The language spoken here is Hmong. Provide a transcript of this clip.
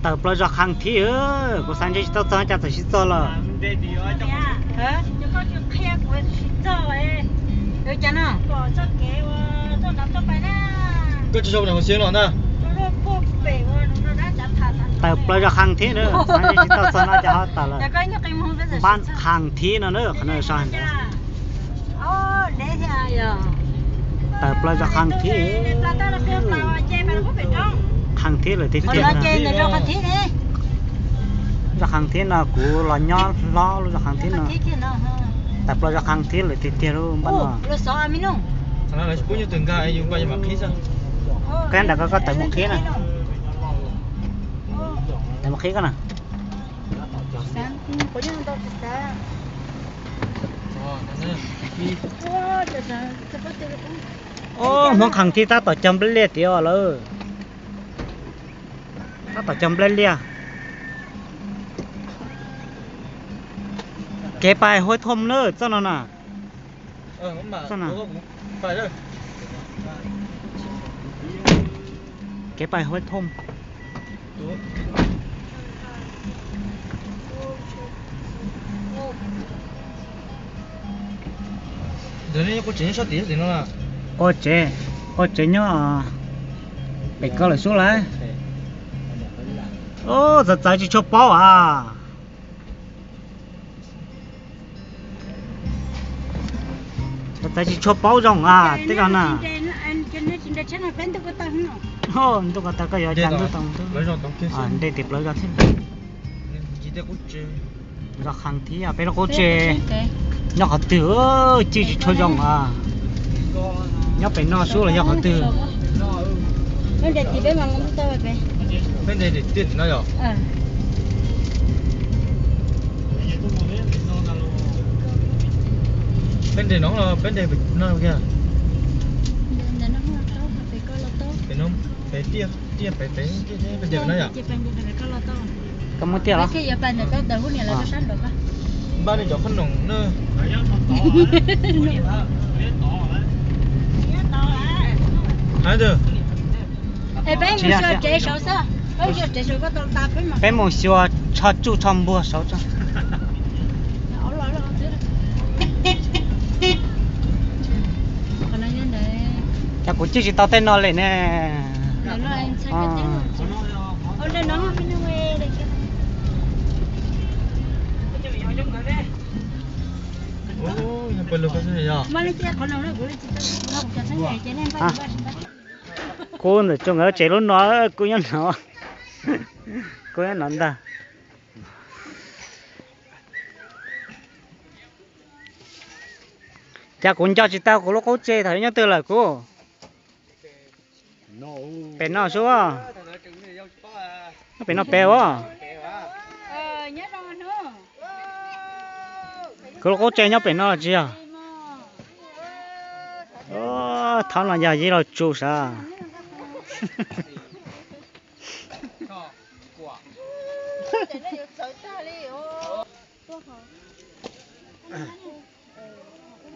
Tawm plaws zos Khang Thib, kuv xav ntshe tsis tau txog cas txawm sib txog lawm. Koj tsis sau hauv xeev los ntag. Tawm plaws zos Khang Thib na, xav ntshe tsis tau txog no cas ho tawm lawm. Npab Khang Thib no na, qhov no so. Tawm plaws zos Khang Thib. Khang Thib lawm tiag tiag. Zos Khang Thib no kuv los nyob hlob lub zos Khang Thib no. Tawm plaws zos Khang Thib lawm tiag tiag lub npab no. Koj nram ko koj tawm mus qhib na. Tawm mus qhib koj na. Ob, Hmoob Khang Thib tab tom cog nplej liaj tiag lawm. Tab tom cog nplej liaj. Kev pais Huab Thooj na txoj no na. Kev pais Huab Thooj. Qua tsev, qua tsev nyob pem ko lawm xwb lawm. Txawv txawv tsis tshua paub as. Txawv txawv tsis tshua paub zoo as tej zaum na. Ntuj ko taw koj yuav cas ntuj tau ntuj. Nte tim plaws zos thiab. Zos Khang Thib, peb lub qub tsev nyob qhov twg, cim tsis tshua zoo as. Nyob pem no xwb los yog qhov twg? Peb nte tim no yom. Peb nte no los peb nte no kiag. Pem no, pem tiaj, tiaj pem pem, peb nte no yom. Koj muab tiaj los? Npaj nej cov qhob noom na. Peb mus xyuas tsho tsuj tsho npuag saud tso. Cas kuv cim tsis tau tej no li ne. Kuv ntawm tsoom nkawd tsev lub no, kuv nyob no, kuv nyob no ntag. Cas kuv nco tsis tau kuv lub qub tsev thaum nyob twg lawm kuv. Pem no xwb. Nyob pem no pem as. Kuv lub qub tsev nyob pem no los tsis yog? Thaum no yog yij laug tsu sav.